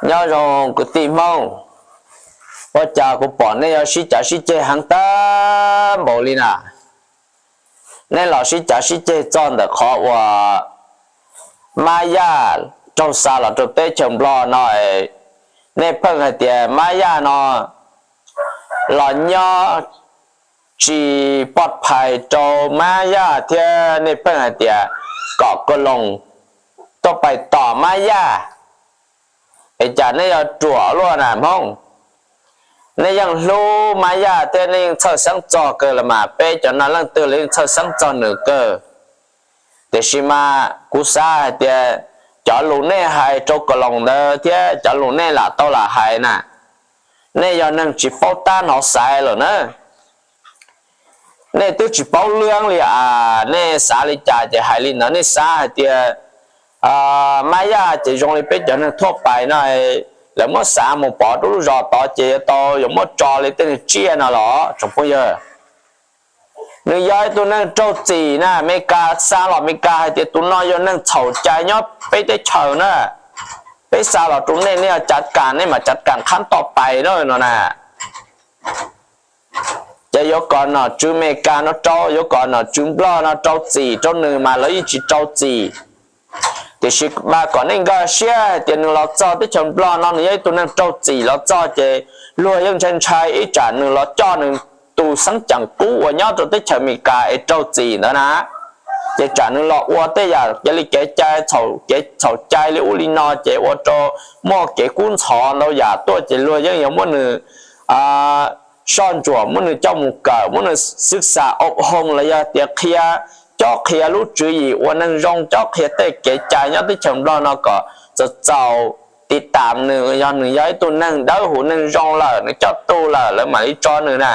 Nyob zoo kwv tij Hmoob, ua cas kuv pom nej yuav sib cav sib ceg heev tag npaum li na? Nej los sib cav sib ceg txog ntawm qhov uas Mab Yaj raug xa los rau teb chaws Nplog no, nej pheej hais tias Mab Yaj no los nyob tsis pov phais rau Mab Yaj thiab nej pheej hais tias kom Koos Loos tuaj pais tom Mab Yaj. Es cas nej yuav ruam luaj na Hmoob? Nej yeej hlub Mab Yaj thiab nej yeej txhawj xeeb txog kawg los mas, peb cov no leej twg los yeej txhawj xeeb txog nws kawg. Tiam sis mas kuv xav hais tias cov lus nej hais rau Koos Loos ntawd thiab cov lus nej lam tau lam hais na, nej yog neeg tsis paub tab hnov xaiv lawm na. Nej twb tsis paub lwb li as, nej xav li cas ces hais li ntawd. Nej xav hais tias Mab Yaj ces zoo li peb cov neeg thuaj pais no, lawv muab xa mus pov rau lub zos tod ces yuav tau yuav muab tso li tej neeg tsiaj no los tsoom phooj ywg. Nws yog ib tug neeg raug txim na, Amelikas xa los Amelikas hais tias tus no yog neeg txhaum cai nyob peb teb chaws na, peb xa los rau nej, nej yog cav kas nej mam cav kas qhab tom pais na no na. Ces yuav kom nom tswv Amelikas no rau, yuav kom nom tswv Nplog no rau txim rau nws mas lawv yeej tsis rau txim. Tiam sis mas kom nej nkag siab hais tias nws los txog teb chaws Nplog no nws yog ib tug neeg raug txim los txog ces luag yeej ntshai ntshai ib tsam nws los coj nws tus xeeb ceem qub uas nyob rau teb chaws Amelikas es raug txim ntawd na. Ces tsam nws los ua tej yam kev li kev cai, kev txhaum cai li ub li no ces ua rau muaj kev kub ntxhov ntau yam tuaj ces luag yeej yuav muab nws soj ntsuam, muab nws coj mus kawm, muab nws xwb xa au hoo los yog tias qhia, cob qhia lub tswv yim ua neeg zoo, cob qhia tej kev cai nyob teb chaws Nplog no kom txaus txaus tiv tam nws, yog nws yog ib tug neeg dawb huv neeg zoo lawm, nws coj tug lawm lawv mam li tso nws na.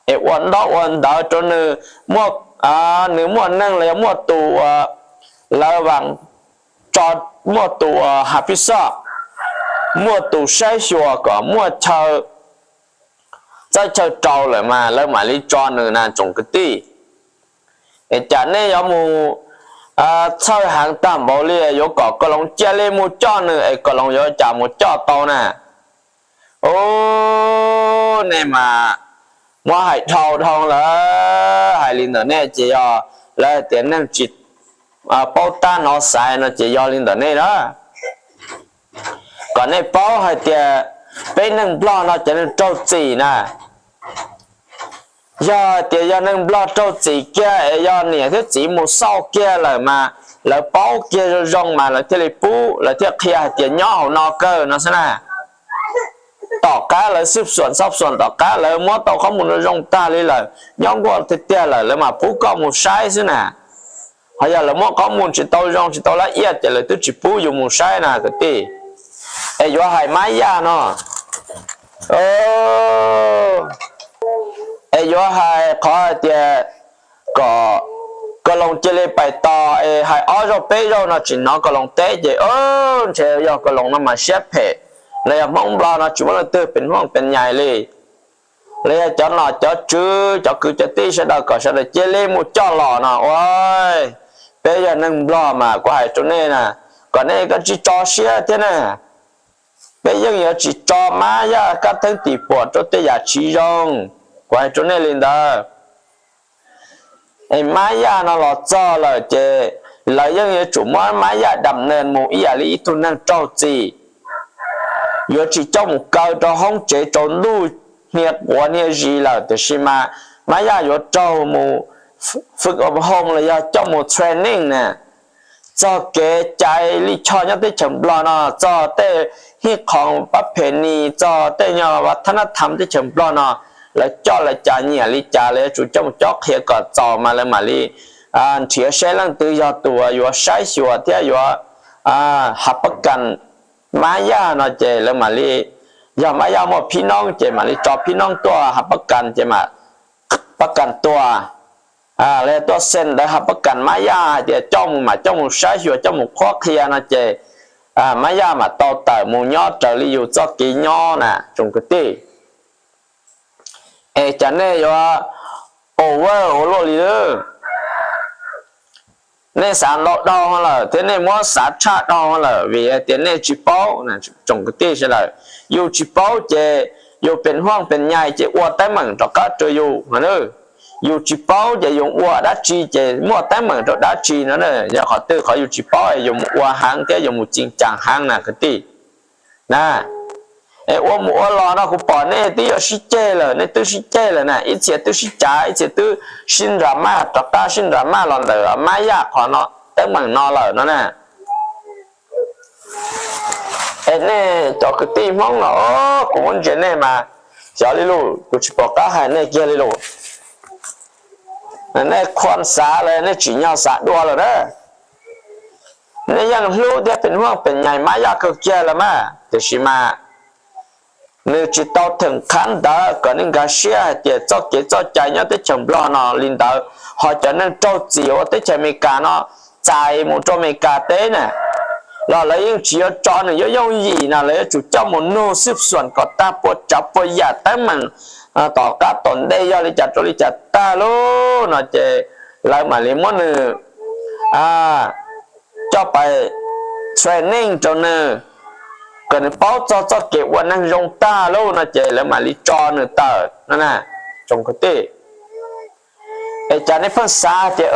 Es ua ntaub ua ntawv rau nws, muaj, nws muaj neeg los yog muaj tus uas lawv vam tso, muaj tus uas has phij xoj, muaj tus saib xyuas kom muaj chaw txawj chaw rau lawm mas lawv mam li tso nws na tsoom kwv tij. Es cas nej yuav mus txhawj heev tag npaum li, yuav kom Koos Loos cia li mus coj nws es Koos Loos yuav cas mus coj tau na? Ub, nej mas muab hais dhau dhau lawm, hais li ntawm nej ces yog lawv tias neeg tsis paub tab hnov xaiv no ces yog li ntawm nej na. Kom nej paub hais tias peb neeg Nplog no cov neeg raug txim na, yog hais tias yog neeg Nplog raug txim kiag es yog niam thiab txiv mus xauj kiag lawm mas lawv paub kiag zoo zoo mas lawv thiaj li pub, lawv thiaj qhia hais tias nyob hauv no kawg no xwb na. Tom qab lawv xwb xuam xob xuam, tom qab lawv muab tau qhob mus zoo tag li lawm, nyob nkuaj tiag tiag lawm lawv mam pub koj mus saib xwb na. Ho yog lawv muab qhob mus tsis tau zoo tsis tau laj iaj ces lawv twb tsis pub yus mus saib na kwv tij. Es yuav hais Mab Yaj no, es yuav hais qhov hais tias kom Koos Loos cia li pais tos es hais ob zaug peb zaug no tsis hnov Koos Loos teb ces ntshe yog Koos Loos no mas siab phem, los yog Hmoob Nplog no tsis muaj leej twg pem Hmoob pem nyais li, los yog cov nom cov tswv cov kwv cov tij sawv daws kom sawv daws cia li mus coj los no ua. Peb yog neeg Nplog mas kuv hais rau nej na, kom nej koj tsis tso siab thiab na. Peb yeej yuav tsis tso Mab Yaj kab theeb tim puam rau tej yam tsis zoo, kuv hais rau nej li ntawd. Es Mab Yaj no los txog lawm ces lawv yeej yuav tsum muab Mab Yaj dam nees mus ib yam li ib tug neeg raug txim. Yuav tsis coj mus kaw rau hoob tsev tsaus ntuj hnia quav hnia zis lawm, tiam sis mas Mab Yaj yuav raug mus fwm hoo los yog coj mus training na, txog kev cai lij choj nyob teb chaws Nplog no, txog tej hij qhoos pab phem nis, txog tej nyuag vaj thab nab tham teb chaws Nplog no, lawv coj lawv cas nyiam li cas lawv yuav tsum coj mus cob qhia kom txaus mas lawv mam li nrhiav seb leej twg yog tus yuav saib xyuas thiab yuav hav pab kas Mab Yaj no ces lawv mam li, yog Mab Yaj muaj phib noob ces mam li tso phib noob tuaj hav pab kas ces pab kas tuaj, los yog tuaj xee ntawv hav pab kas Mab Yaj hais tias coj mus mam coj mus saib xyuas coj mus qhuab qhia no ces Mab Yaj mam tau tawm mus nyob raws li yus txoj kev nyob na tsoom kwv tij. Es cas nej yuav over ua luaj li lawm? Nej xav ntau dhau lawm thiab nej muab xav tshaj dhau lawm vim hais tias nej tsis paub. Tsoom kwv tij sawv daws, yus tsis paub ces yus pem huaj pem nyais ces ua teeb meem rov qab rau yus no. Yus tsis paub ces yus ua dab tsi ces muaj teeb meem rau dab tsi no. Yog qhov twg qhov yus tsis paub yus mus ua heev thiab yus mus cim caam heev na kwv tij. Na, es ua mus ua los no kuv pom nej twb yuav sib ceg lawm, nej twb sib ceg lawm na, ib txhia twb sib cav, ib txhia twb sib nra maj rov qab sib nra maj los ntawm mab yaj qhov no teeb meem no lawm no na. Es nej cov kwv tij Hmoob no, kuv muab ntsia nej mas xyov li lus, kuv tsis pom qab hais nej kiag li lus. Nej khuam xav lawm, nej tsim nyog xav dua lawm na. Nej yeej hlub thiab pem huaj pem nyais mab yaj kawg kiag lawm mas, tiam sis mas nws tsis tau theem qhab ntawd kom nej nkag siab hais tias txoj kev txoj cai nyob teb chaws Nplog no li ntawd, ho cov neeg raug txim ua teb chaws Amelikas no txais mus rau Amelikas teb na, los lawv yeej tsis yuav tso nws yooj yooj yim na, lawv yuav tsum coj mus nug xwb xuam kom tag puas tsav puas yam teeb meem tom qab tom ntej yog li cas rau li cas tag lauj no ces lawv mam li muab nws coj pais training rau nws, kom nws paub txog txoj kev ua neeg zoo tag lauj no ces lawv mam li tso nws tawm no na. Tsoom kwv tij, es cas nej pheej xav tias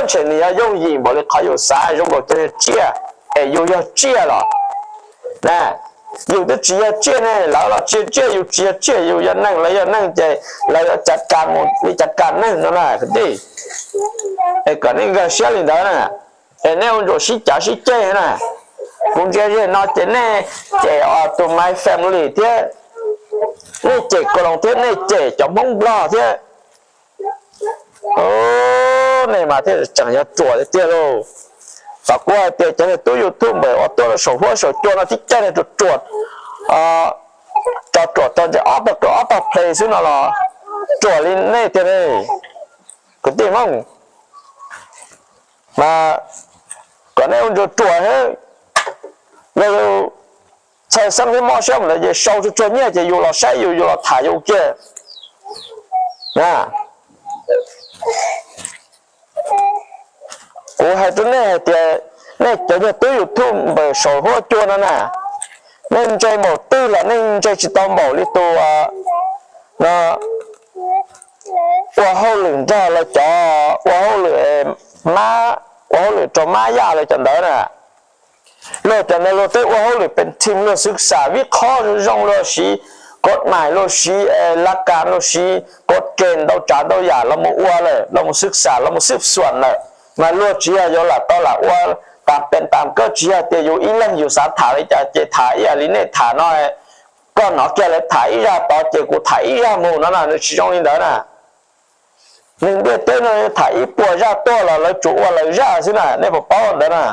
ntshe nws yog yooj yim npaum li qhov yus xav, zoo nkaus cov niag tsiaj, es yus yog tsiaj los? Na, yus twb tsis yog tsiaj ne, lawv los tsis yog tsiaj, yus tsis yog tsiaj, yus yog neeg lawv yog neeg ces lawv yuav cav kas mus li cav kas neeg no na kwv tij. Es kom nej nkag siab li ntawd na, es nej ua ntsuas sib cav sib ceg na. Kuv ntsia ze no ces nej cem tus My Family thiab, nej cem Koos Loos thiab, nej cem cov Hmoob Nplog thiab. Nej mas thiaj tseem yog ruam tiag tiag lauj. Thaum kuv hais tias cov niag tub YouTube npawm uas tuaj rau saum huab saum cua no tib cag niag ruam ruam, tso ruam tau ntshe ob tog kaum ob tog play xwb no los ruam li nej tiag ne. Kwv tij Hmoob, mas kom nej ua ntsuas ruam, yog txhawj xeeb thiab mob siab mus ntawd ces sau tsuag tsuag nyiaj ces yus los saib yus, yus los tham yus kiag. Kuv hais rau nej hais tias nej cov niag tub YouTube npawm saum huab cua no na, nej ntse npaum twg los nej ntse tsis tau npaum li tus no ua hauj lwm nrog lawv cov ua hauj lwm, ua hauj lwm rau mab yaj lawv cov ntawd na. Luag cov ntawd luag twb ua hauj lwm pes thim, luag xwv xam vib qhob zoo zoo, luag siv kod mais, luag siv laj kas, luag siv kod ke ntau tsav ntau yam los mus ua lawm, los mus xwv xam, los mus xwb xuam lawm, mas luag tsis yog yuav lam tau lam ua tas pes tas kawb, tsis yog tias yus ib leeg yus xav tham li cas ces tham ib yam li nej tham no, koj hnov kiag lawv tham ib zaj tod ces kuv tham ib zaj mus no na, nws tsis zoo li ntawd na. Neeg ntiaj teb no tham ib puas zaj tuaj los lawv tsuas ua lawv zaj xwb na, nej puas paub ntawd na.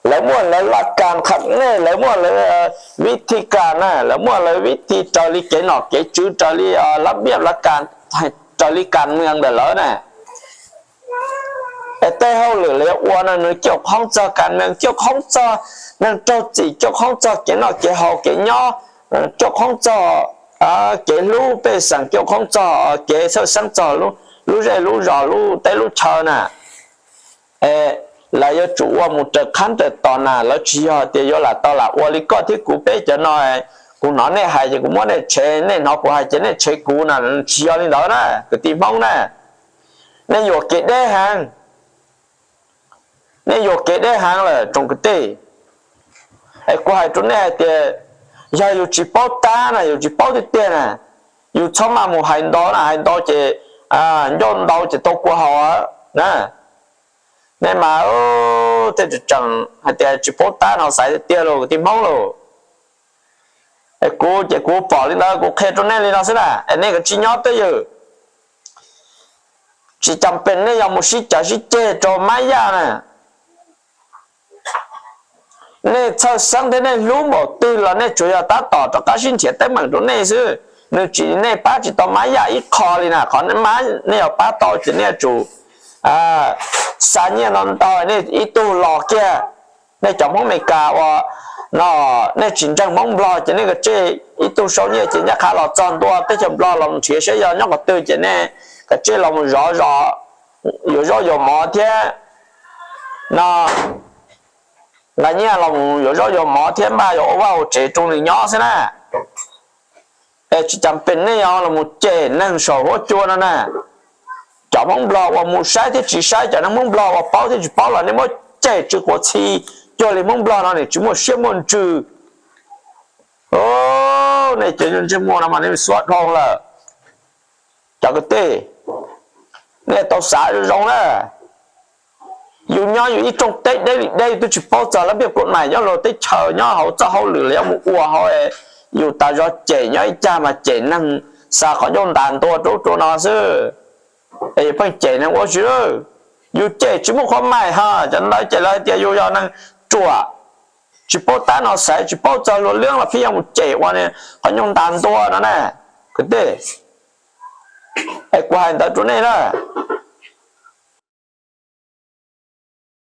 Lawv muaj lawv laj kas qha nej, lawv muaj lawv vib thi kas na, lawv muaj lawv vib thi raws li kev nom kev tswv, raws li lab npiaj laj kas, raws li kas mws ntawm lawv na. Es tej hauj lwm lawv yuav ua no nws cuaj qhoob txog kas mws, cuaj qhoob txog neeg raug txim, cuaj qhoob txog kev noj kev haus kev nyob, cuaj qhoob txog kev hlub pej xeem, cuaj qhoob txog kev txhawj xeeb txog lub zej lub zos lub teb lub chaw na. Es lawv yuav tsum ua mus raws qhab raws tos na, lawv tsis yog tias yuav lam tau lam ua li koj thiab kuv peb cov no, kuv hnov nej hais ces kuv muab nej tshev, nej hnov kuv hais ces nej tshev kuv na, tsis yog li ntawd na kwv tij Hmoob na. Nej yuam kev deb heev, nej yuam kev deb heev lawm tsoom kwv tij. Es kuv hais rau nej hais tias yog yus tsis paub tab na, yus tsis paub tiag tiag na, yus txhob maj mus hais ntau na, hais ntau ces ncauj ntau ces tau kua haus na. Nej mas tej tseem hais tias tsis paub tab no xaiv tiag tiag lauj kwv tij Hmoob lauj. Es kuv ces kuv pom li ntawd kuv qhia rau nej li no xwb na, es nej kav tsij nyob twj ywm. Tsis cam pes nej yuav mus sib cav sib ceg rau mab yaj na. Nej txhawj xeeb thiab nej hlub npaum twg los nej tsuas yog tab tom rov qab sib nrhiav teeb meem rau nej xwb, nws tsis, nej pab tsis tau mab yaj ib qho li na. Qhov mab nej yuav pab tau ces nej yuav tsum xa nyiaj ntau ntau nej ib tug los kiag. Nej cov Hmoob Amelikas uas no nej tsis ntseeg Hmoob Nplog ces nej kav tsij ib tug sau nyiaj ces nyob qhov los txog ntua teb chaws Nplog los nrhiav saib yog nyob qhov twg ces nej kav tsij los zov zos yuav zaub yuav mov thiab no, nqa nyiaj los mus yuav zaub yuav mov thiab npaj yuav ua vaj ua tsev rau nws nyob xwb na. Es tsis tas pem nej yuav los mus cem neeg saum huab cua no na. Cov Hmoob Nplog uas mus saib thiab tsis saib, cov neeg Hmoob Nplog uas paub thiab tsis paub los nej muab cem tsis quav txhi cuag li Hmoob Nplog no nws tsis muaj siab muaj ntsws. Nej cov ntsej muag no mas nej xuab dhau lawm. Cov kwv tij, nej tau xav zoo zoo na. Yus nyob yus ib rooj teb deb li deb, yus twb tsis paub txog lab npiaj kua mais nyob luag teb chaws, nyob hauv txoj hauj lwm los yog mus ua hauv, yus tas zog cem nyob ib cag mas cem neeg xa qhov ncauj ntas ntua rau ub rau no xwb. Es yus pheej cem neeg ua tsi? Yus cem tsis muaj qhov mais ho cov ntawd cem lawv hais tias yus yog neeg ruam, tsis paub tab no xaiv, tsis paub txog luag lwb los pheej yuav mus cem ua qhov ncauj ntas ntua no na. Kwv tij, es kuv hais ntawd rau nej na.